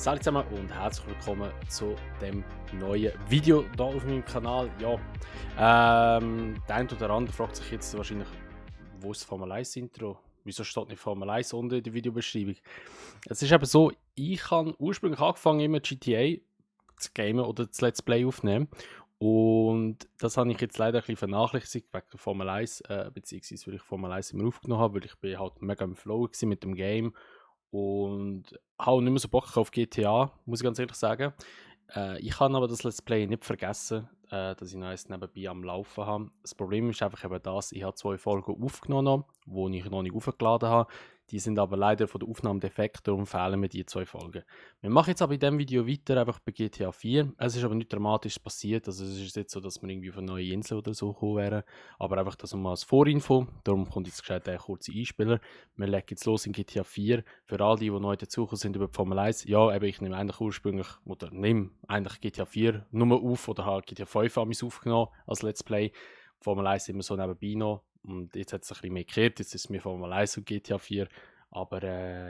Salut zusammen und herzlich willkommen zu dem neuen Video hier auf meinem Kanal. Ja, der eine oder andere fragt sich jetzt wahrscheinlich, wo ist das Formel 1 Intro? Wieso steht nicht Formel 1 unter in der Videobeschreibung? Es ist eben so, ich habe ursprünglich angefangen, immer GTA zu gamen oder zu Let's Play aufnehmen. Und das habe ich jetzt leider ein bisschen vernachlässigt wegen der Formel 1, beziehungsweise weil ich Formel 1 immer aufgenommen habe, weil ich bin halt mega im Flow gewesen mit dem Game und habe nicht mehr so Bock auf GTA, muss ich ganz ehrlich sagen. Ich kann aber das Let's Play nicht vergessen, dass ich noch eins nebenbei am Laufen habe. Das Problem ist einfach eben das, ich habe 2 Folgen aufgenommen, die ich noch nicht aufgeladen habe. Die sind aber leider von der Aufnahme defekt, darum fehlen mir die 2 Folgen. Wir machen jetzt aber in diesem Video weiter, einfach bei GTA 4. Es ist aber nicht dramatisch passiert, also es ist jetzt so, dass wir irgendwie auf eine neue Insel oder so gekommen wären, aber einfach das mal als Vorinfo, darum kommt jetzt gescheit der kurze Einspieler. Wir legen jetzt los in GTA 4. Für all die neu dazugekommen sind über die Formel 1, ja, eben, ich nehme eigentlich ursprünglich, oder nehme eigentlich GTA 4 nur auf, oder habe GTA 5 an mich aufgenommen als Let's Play. Formel 1 immer so nebenbei noch. Und jetzt hat es ein bisschen mehr gekehrt, jetzt ist es mir Formel 1 und GTA 4. Aber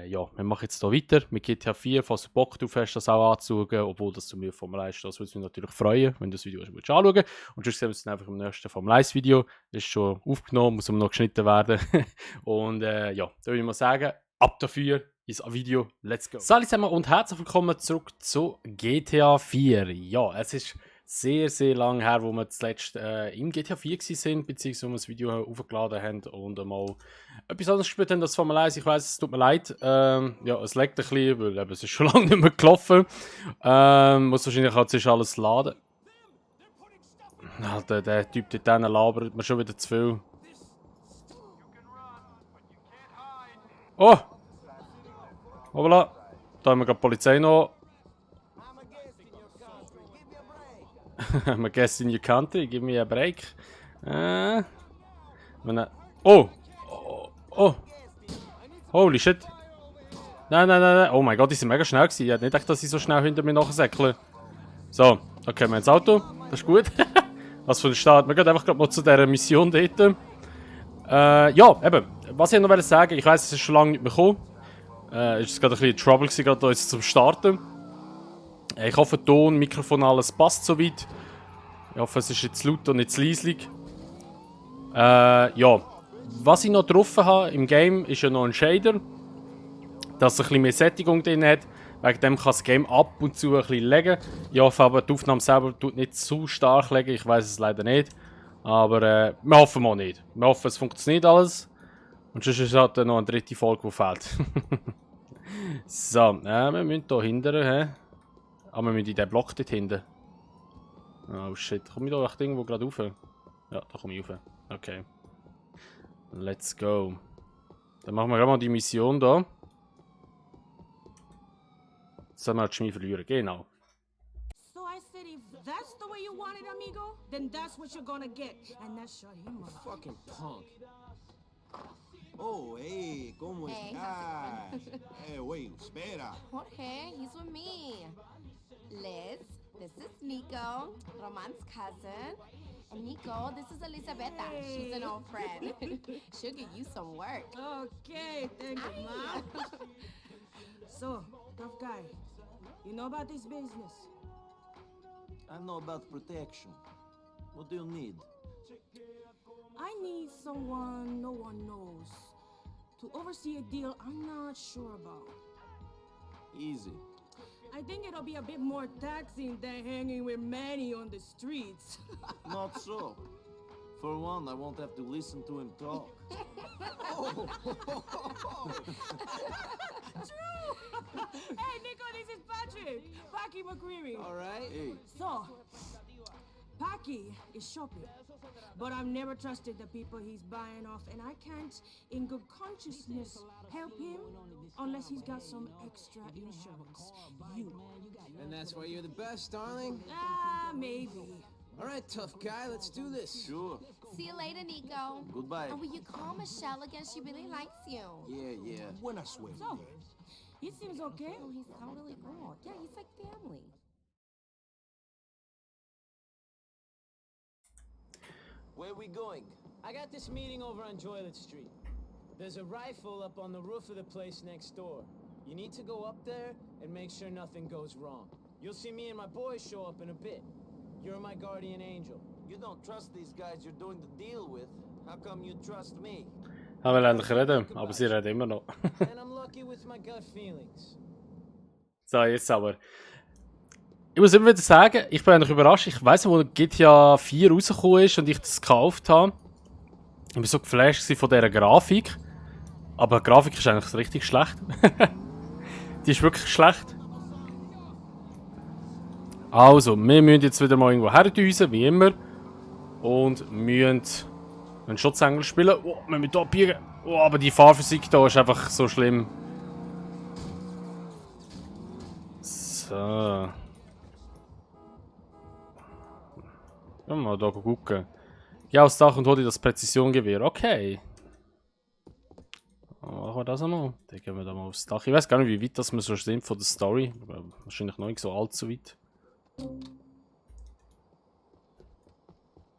ja, wir machen jetzt hier weiter mit GTA 4. Falls du Bock drauf hast, das auch anzuschauen, obwohl das zu mir Formel 1 steht, würde es mich natürlich freuen, wenn du das Video anschauen willst. Und sonst sehen wir uns dann einfach im nächsten Formel 1 Video. Das ist schon aufgenommen, muss aber noch geschnitten werden. Und ja, da würde ich mal sagen, ab dafür ins Video, let's go. Salut zusammen und herzlich willkommen zurück zu GTA 4. Ja, es ist sehr, sehr lange her, wo wir zuletzt im GTA 4 waren, beziehungsweise wir das Video aufgeladen haben und mal etwas anderes gespielt haben als Formel 1. Ich weiss, es tut mir leid. Ja, es leckt ein bisschen, weil eben, es ist schon lange nicht mehr gelaufen. Muss wahrscheinlich auch zuerst alles laden. Alter, der Typ dort hinten labert mir schon wieder zu viel. Oh! Hoppla! Da haben wir gerade die Polizei noch. I'm a guest in your country, give me a break. Oh! Oh! Oh! Holy shit! Nein, nein, nein, nein. Oh mein Gott, die sind mega schnell gewesen. Ich hätte nicht gedacht, dass sie so schnell hinter mir nachsäckeln. So, okay, wir haben das Auto. Das ist gut. Was für ein Start. Wir gehen einfach gerade mal zu dieser Mission dort. Ja, eben. Was ich noch sagen wollte, ich weiss, es ist schon lange nicht mehr gekommen. Es war gerade ein bisschen Trouble gewesen, gerade jetzt zum Starten. Ich hoffe, Ton, Mikrofon, alles passt soweit. Ich hoffe, es ist jetzt laut und nicht zu leislich. Ja, was ich noch drauf habe im Game, ist ja noch ein Shader, dass es ein bisschen mehr Sättigung drin hat. Wegen dem kann das Game ab und zu ein bisschen legen. Ich hoffe aber, die Aufnahme selber tut nicht zu stark legen. Ich weiß es leider nicht. Aber wir hoffen mal nicht. Wir hoffen, es funktioniert alles. Und sonst ist halt noch eine dritte Folge, die fehlt. So, wir müssen hier hinten. Aber wir müssen in den Block dort hinten. Oh shit, komme ich da echt irgendwo gerade rauf? Ja, da komme ich rauf. Okay. Let's go. Dann machen wir gerade mal die Mission da. Jetzt sollen wir halt Schmied verlieren, genau. So I said, if that's the way you want it, amigo, then that's what you're gonna get. And that shut him up. Fucking punk. Oh, hey, ¿cómo Hey. estás? Hey, wait, espera. Jorge, he's with me. Liz, this is Nico, Roman's cousin. And Nico, this is Elisabetta. She's an old friend. She'll get you some work. Okay, thank you, Aye. Mom. So, tough guy, you know about this business? I know about protection. What do you need? I need someone no one knows to oversee a deal I'm not sure about. Easy. I think it'll be a bit more taxing than hanging with Manny on the streets. Not so. For one, I won't have to listen to him talk. Hey, Nico, this is Patrick. Paki McCreary. All right. Hey, So, Paki is shopping, but I've never trusted the people he's buying off, and I can't, in good consciousness, help him unless he's got some extra insurance. You. And that's why you're the best, darling? Maybe. All right, tough guy, let's do this. sure. See you later, Nico. Goodbye. And will you call Michelle again? She really likes you. Yeah. Buena suerte. So, he seems okay. Oh, he's totally good. Yeah, he's like family. Where we going? I got this meeting over on Joylet Street. There's a rifle up on the roof of the place next door. You need to go up there and make sure nothing goes wrong. You'll see me and my boys show up in a bit. You're my guardian angel. You don't trust these guys you're doing the deal with. How come you trust me? Haben wir endlich reden, aber sie reden immer noch. And I'm lucky with my gut feelings. So, jetzt aber. Ich muss immer wieder sagen, ich bin eigentlich überrascht. Ich weiss, wo GTA 4 rausgekommen ist und ich das gekauft habe. Ich war so geflasht von dieser Grafik. Aber die Grafik ist eigentlich richtig schlecht. Die ist wirklich schlecht. Also, wir müssen jetzt wieder mal irgendwo herdüsen, wie immer. Und müssen einen Schutzengel spielen. Oh, wir müssen hier abbiegen. Oh, aber die Fahrphysik hier ist einfach so schlimm. So. Mal hier gucken. Ja, aufs Dach und hol dir das Präzisiongewehr. Okay. Machen wir das einmal. Dann gehen wir da mal aufs Dach. Ich weiß gar nicht, wie weit das wir so sind von der Story. Wahrscheinlich noch nicht so allzu weit.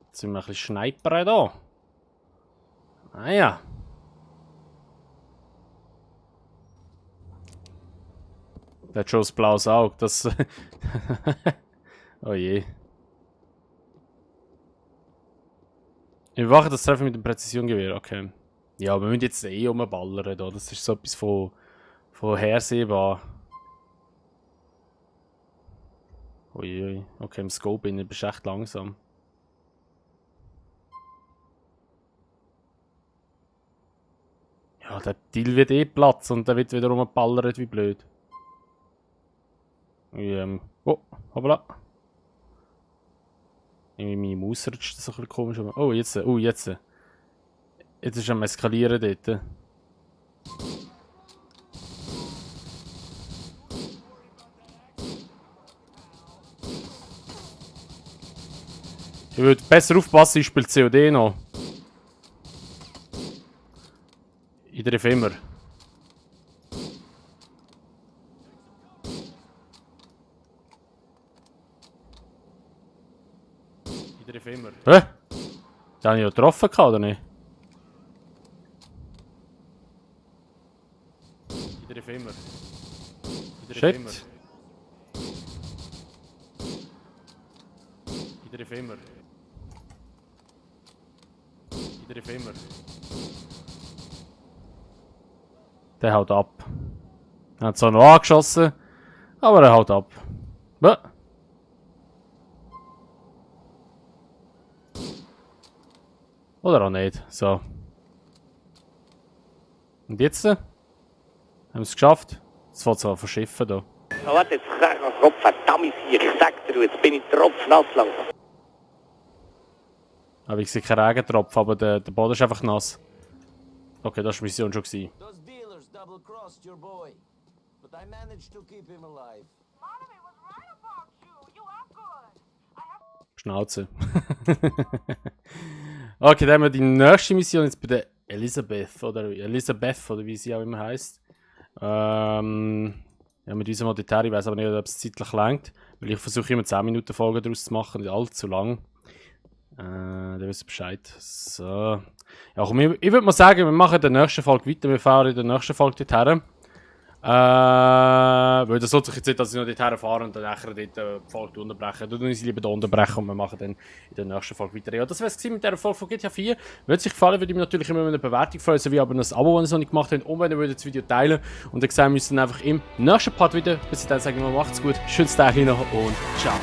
Jetzt sind wir ein bisschen Schneiper da. Ah ja. Der hat schon ein blaues Auge. Das. Oh je. Wir machen das Treffen mit dem Präzisiongewehr, okay. Ja, wir müssen jetzt eh rumballern da. Das ist so etwas von vorhersehbar. Uiui. Okay, im Scope bist du echt langsam. Ja, der Deal wird eh Platz und der wird wieder rumballert wie blöd. Oh, hoppla. Irgendwie meine Maus rutscht so ein bisschen komisch. Oh, jetzt. Jetzt ist er am Eskalieren dort. Ich würde besser aufpassen, ich spiele COD noch. Ich treffe immer. Immer. Hä? Den habe ich ja getroffen, oder nicht? Ich treffe immer. Shit. Ich treffe immer. Ich treffe immer. Der haut ab. Er hat zwar noch angeschossen, aber er haut ab. Bäh. Oder auch nicht. So. Und jetzt? Haben wir es geschafft? Jetzt fängt es an verschiffen hier. Oh, warte, jetzt Gott verdammt hier. Ich sag dir, jetzt bin ich tropfnass langsam. Aber ich sehe keinen Regentropfen, aber der Boden ist einfach nass. Okay, das war die Mission schon gewesen. Those dealers double-crossed your boy. But I managed to keep him alive. Monomy was right about you. You are good. I have Schnauze. Okay, dann haben wir die nächste Mission jetzt bei der Elizabeth oder wie sie auch immer heisst. Ja, mit unserem Moditär, ich weiß aber nicht, ob es zeitlich reicht. Weil ich versuche immer 10 Minuten Folgen daraus zu machen, nicht allzu lang. Der wisst Bescheid. So. Ja, komm, ich würde mal sagen, wir machen in der nächsten Folge weiter. Wir fahren in der nächsten Folge dorthin. Weil das sollte sich jetzt nicht, dass ich noch dorthin fahre und dann nachher dort die Folge unterbrechen. Dann sie lieber hier unterbrechen und wir machen dann in der nächsten Folge weiter. Ja, das wäre es mit dieser Folge von GTA 4. Wenn es euch gefallen würde ich mich natürlich immer eine Bewertung freuen, sowie aber ein Abo, wenn ihr es noch nicht gemacht habt. Und wenn ihr das Video teilen und dann sehen wir uns dann einfach im nächsten Part wieder. Bis dahin sagen wir, macht's gut, schönes Tag noch und ciao.